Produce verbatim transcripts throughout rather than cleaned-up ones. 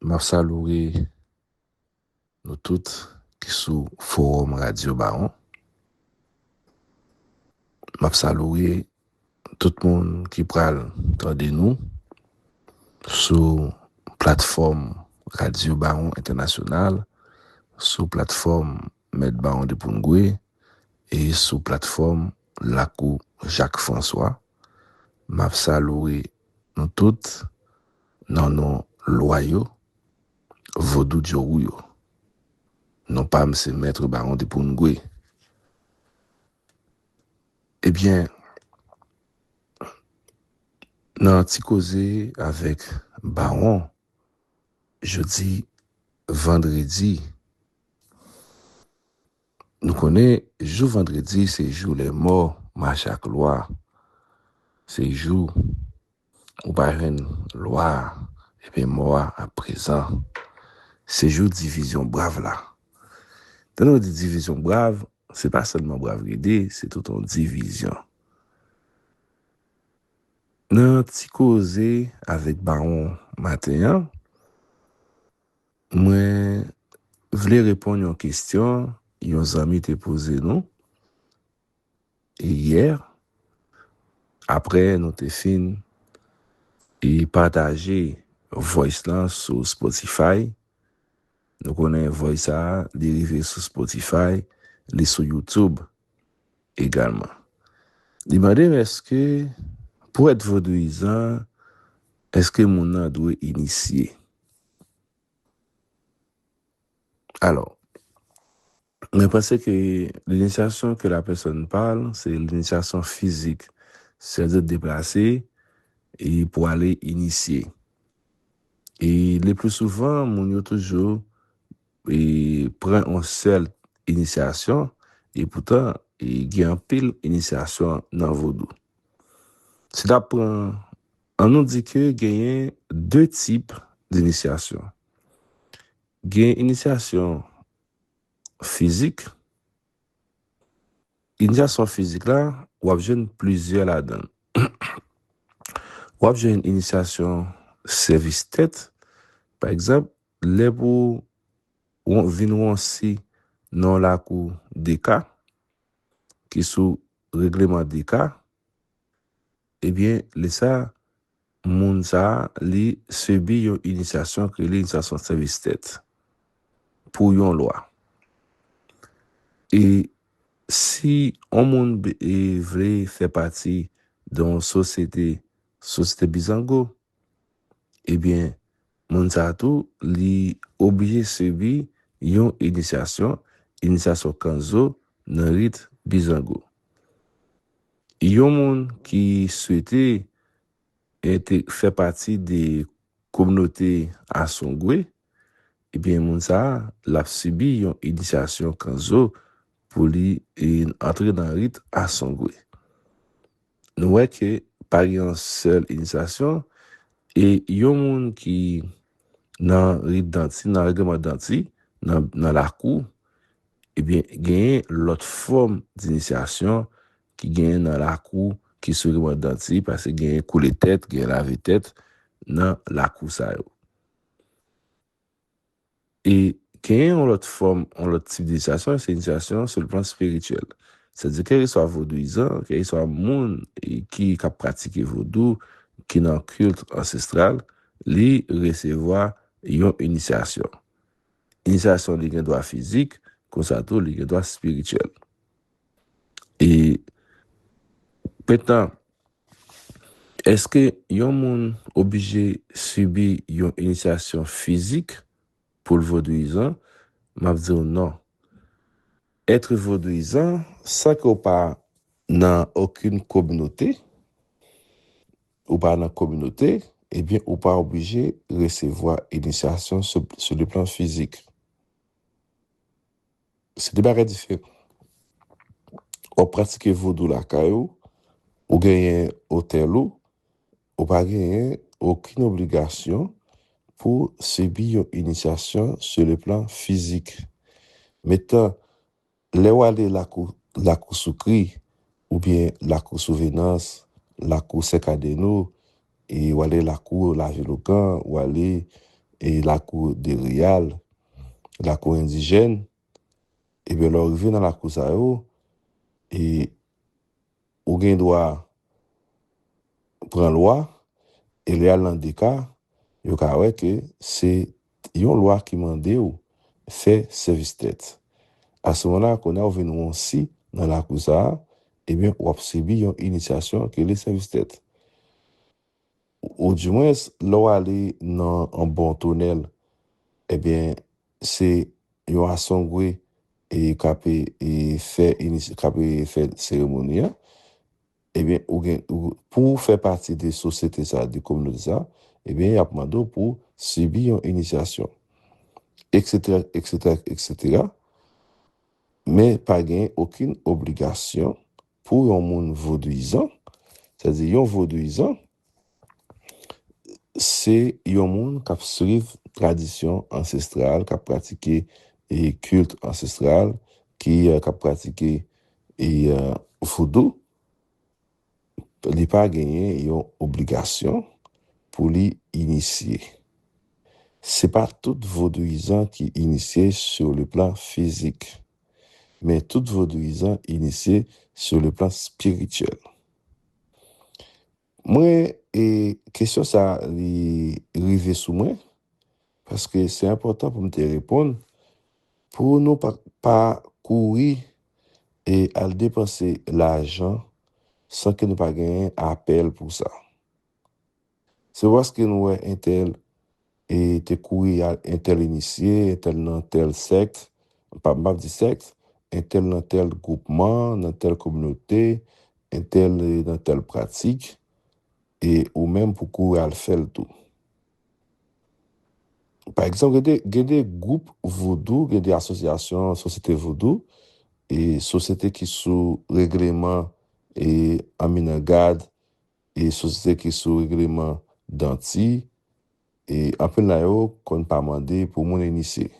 M ap salye nou tout ki sou Fowòm Radyo Bawon. M ap salye tout moun ki pral tande nou sou platfòm Radyo Bawon Entènasyonal, sou platfòm Mèt Bawon de Poungwe e sou platfòm Lakou Jak Franswa. M ap salye nou tout nan non lwa yo, Vodou Djowou yo. Non pa m se Mèt Bawon de Poungwe. Ebyen, nan Ti Koze avèk Bawon, jodi vandredi, nou konnen jou vandredi se jou lè mò mache ak lwa. Se jou ou pa jwenn lwa a, ebyen mò a ap prezan. Se jou divizyon brav la. Lè nou di divizyon brav, se pa sèlman brav ride, se tout yon divizyon. Nan Ti Koze avèk Bawon maten an, mwen vle reponn yon kesyon yon zanmi te poze nou yè, apre nou te fin e pataje voice lan sou Spotify. Nou konnen voice sa a, li rive sou Spotify, li sou YouTube egalman. Li mande m èske pou èt vodouyizan, èske moun nan dwe inisye? Alò, mwen panse ke l'initiation que la personne parle, se l'initiation physique, sètadi deplase e pou ale inisye. E le plus souvent, moun yo toujou e pran yon sèl inisyasyon, e poutan e gen anpil inisyasyon nan vodou. Si n ap pran, ann nou di ke genyen de tip d'inisyasyon. Gen inisyasyon fizik. Inisyasyon fizik la, w ap jwenn plizyè ladan l. W ap jwenn inisyasyon sèvis tèt, pa egzanp, lè pou w vin wonsi nan yon lakou de ka, ki sou regleman de ka, ebyen, lè sa a, moun sa a, li sibi yon inisyasyon ki rele inisyasyon sèvis tèt pou yon lwa. E si yon moun be- e vle fè pati de yon sosyete, sosyete bizango, ebyen, moun sa a tou, li oblije sibi yon inisyasyon, inisyasyon kanzo nan rit bizango. Yon moun ki swete ente- fè pati de kominote Asongwe, ebyen, moun sa a, l ap sibi yon inisyasyon kanzo pou li e, antre nan rit Asongwe. Nou wè ke pa gen yon sèl inisyasyon, e yon moun ki nan rit danti, nan regleman danti, nan, nan lakou, ebyen, genyen lòt fòm dinisyasyon ki genyen nan lakou ki sou regleman danti, paske genyen koule tèt, genyen lave tèt nan lakou sa yo. E genyen yon lòt fòm, yon lòt tip dinisyasyon, se inisyasyon sou le plan espirityèl. Sètadi, kèlkeswa vodouyizan, kèlkeswa moun e, ki, k ap pratike vodou, ki nan kilt ansestral, li resevwa yon inisyasyon. Inisyasyon li gen dwa fizik, konsa tou li gen dwa espirityèl. E mentnan, èske yon moun oblije sibi yon inisyasyon fizik pou l vodouyizan? M ap di w non. Èt vodouyizan, san ke w pa nan okenn kominote, ou pa nan kominote, ebyen, ou pa oblije resevwa inisyasyon sou, sou le plan fizik. Se de bagay diferan. W ap pratike vodou lakay ou, ou genyen otèl ou, ou pa genyen okenn obligasyon pou sibi yon inisyasyon sou le plan fizik. Mentnan, lè w ale lakou, lakou Soukri, oubyen lakou Souvenans, lakou Senkadeno, e w ale lakou Lavilokàn, w ale e lakou de Reyal, lakou endijèn, ebyen, lè w rive nan lakou sa yo, e ou gen dwa pran lwa, e lè y al nan de ka, yo ka wè ke se yon lwa ki mande w fè sèvis tèt. A se moman la, kounye a ou vin yon si nan lakou sa a, ebyen, w ap sibi yon inisyasyon ki rele sèvis tèt. Oudimwens, lè w ale nan yon bon tonèl, ebyen, se yon asongwe e k ap e, e fè inis-, k ap e fè seremoni an, ebyen, ou gen, ou, pou w fè pati de sosyete sa, de kominote sa, ebyen, y ap mande w pou w sibi yon inisyasyon, etsetera, etsetera, etsetera. Men pa gen okenn obligasyon pou yon moun vodouyizan, sètadi yon vodouyizan, se yon moun k ap swiv tradisyon ansestral, k ap pratike, e, kilt ansestral, ki, e, k ap pratike, e, e, voudou, li pa genyen yon obligasyon pou li inisye. Se pa tout vodouyizan ki inisye sur le plan fizik, men tout vodouyizan inisye sur le plan spirityèl. Mwen, e, kesyon sa, li rive sou mwen, paske se enpòtan pou m te reponn, pou nou pa, pa kouri e al depanse lajan san ke nou pa genyen apèl pou sa. Se paske nou wè entèl e te kouri al, entèl inisye, entèl nan tèl sèkt, m p ap, m p ap di sèkt, entèl nan tèl gwoupman, nan tèl kominote, entèl, e, nan tèl pratik, e ou menm pou kouri al fè l tou. Pa egzanp, gen de, gen de gwoup voudou, gen de asosyasyon, sosyete voudou, e sosyete ki sou regleman, e Aminangad, e sosyete ki sou regleman Danti, e anpil nan yo konn pa mande pou moun inisye.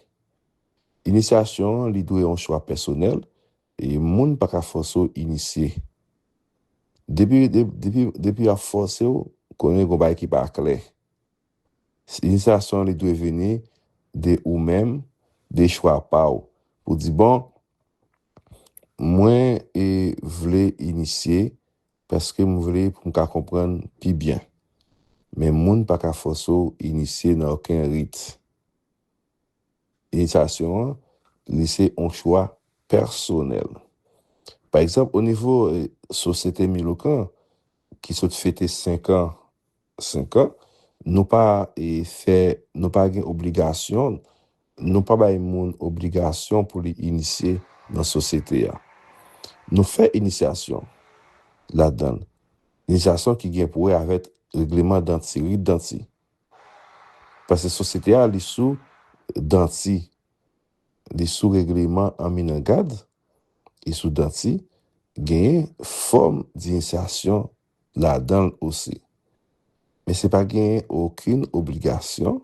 Inisyasyon an, li dwe yon chwa pèsonèl, e moun pa ka fòse w inisye. Depi, de-, depi, depi y ap fòse w, konnen gon bagay ki pa klè. Inisyasyon an, li dwe vini de ou menm, de chwa pa w. Pou di, bon, mwen, e, vle inisye, paske m vle pou m ka konprann pi byen. Men moun pa ka fòse w inisye nan okenn rit. Inisyasyon an, li se yon chwa pèsonèl. Pa egzanp, o nivo, e, Sosyete Milokan, ki sot fete senk an, senk an, nou pa, e, fè, nou pa gen obligasyon, nou pa bay moun obligasyon pou li inisye nan sosyete a. Nou fè inisyasyon ladan l. Inisyasyon ki gen pou wè avèk regleman Danti, rit Danti. Paske sosyete a, li sou Danti, li sou regleman Aminangad, li sou Danti, genyen fòm dinisyasyon ladan l osi. Men se pa genyen okenn obligasyon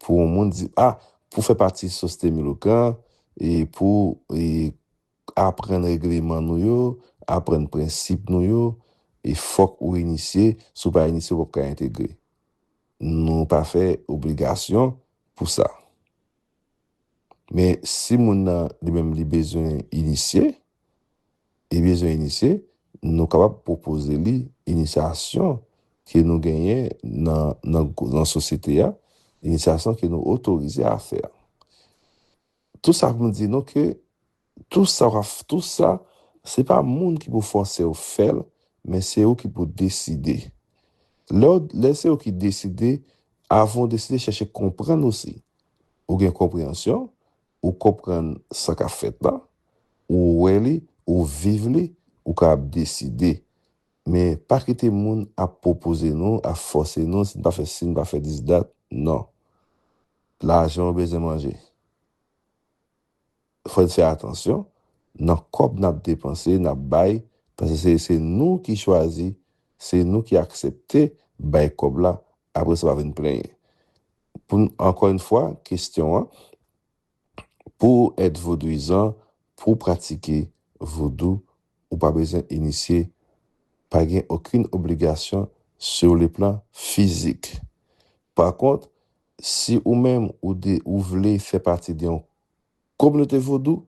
pou yon moun di, a, pou fè pati Sosyete Milokan, e pou, e, aprann regleman nou yo, aprann prensip nou yo, e fòk ou inisye, si w pa inisye, w p ap ka entegre. Nou pa fè obligasyon pou sa. Men si moun nan li menm li bezwen inisye, li bezwen inisye, nou kapab pwopoze li inisyasyon ke nou genyen nan, nan, nan sosyete a, inisyasyon ke nou otorize a fè. Tou sa pou m di nou ke tou sa w ap, tou sa, se pa moun ki pou fòse w fè l, men se ou ki pou deside. Lè w, lè se ou ki deside, avan w deside, chèche konprann osi. Ou gen konpreyansyon, ou konprann sa k ap fèt la, ou wè li, ou viv li, ou kapab deside. Men pa kite moun ap pwopoze nou, ap fòse nou, si n pa fè si, n pa fè dis dat, non. Lajan w bezwen manje. Fò n fè atansyon nan kòb n ap depanse, n ap bay, paske se, se nou ki chwazi, se nou ki aksepte bay kòb la, apre sa w pa vin plenyen. Pou n, ankò yon fwa, kesyon an, pou w èt vodouyizan, pou w pratike vodou, ou pa bezwen inisye, pa gen okenn obligasyon sur le plan fizik. Pa kont, si ou menm ou, de, ou vle fè pati de yon kominote vodou,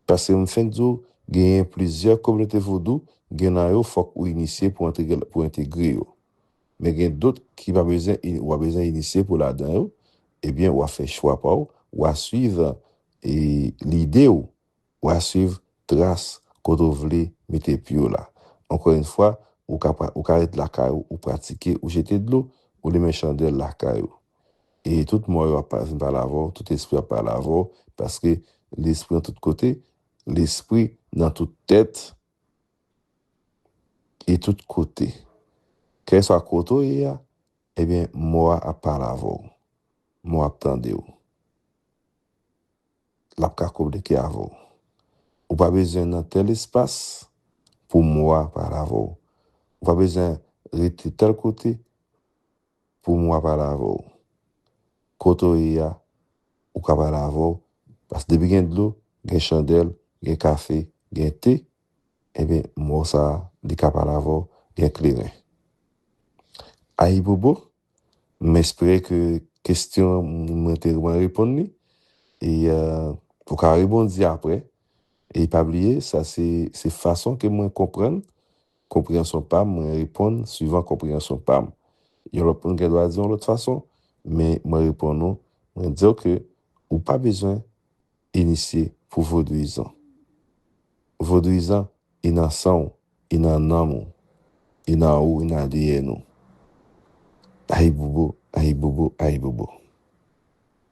paske m fenk di w, genyen plizyè kominote vodou, gen nan yo fòk ou inisye pou entegre, pou entegre yo. Men gen dòt ki pa bezwen, ou pa bezwen inisye pou ladan yo, ebyen, w a fè chwa pa w, w a swiv e, lide w, w a swiv tras kote w vle mete pye w la. Ankò yon fwa, ou ka, ou ka ret lakay ou, ou pratike, ou jete dlo, ou limen chandèl lakay ou. E tout mò yo ap vin pale avè w, tout espri ap pale avè w, paske lespri nan tout kote, lespri nan tout tèt, e tout kote. Kèlkeswa kote w ye a, ebyen, mò a ap pale avè w. Mò a ap tande w. L ap ka kominike avè w. Ou pa bezwen nan tèl espas pou mò a pale avè w. Ou pa bezwen rete tèl kote pou mò a pale avè w. Kote w ye a, ou ka pale avè w. Paske depi gen dlo, gen chandèl, gen kafe, gen te, ebyen, mò sa a, li ka pale avè w, gen kleren. Ayibobo, m espere ke kesyon mwen te mwen reponn li. E, euh, ou ka rebondi apre. E pa bliye, sa se, se fason ke mwen konprann, konpreyansyon pa m, mwen reponn swivan konpreyansyon pa m. Yon lòt moun gen dwa di yon lòt fason, men mwen reponn ou, mwen di w ke ou pa bezwen inisye pou vodouyizan. Vodouyizan, li nan san w, li nan nanm ou, li nan ou, li nan A D N ou. Ayibobo, ayibobo, ayibobo.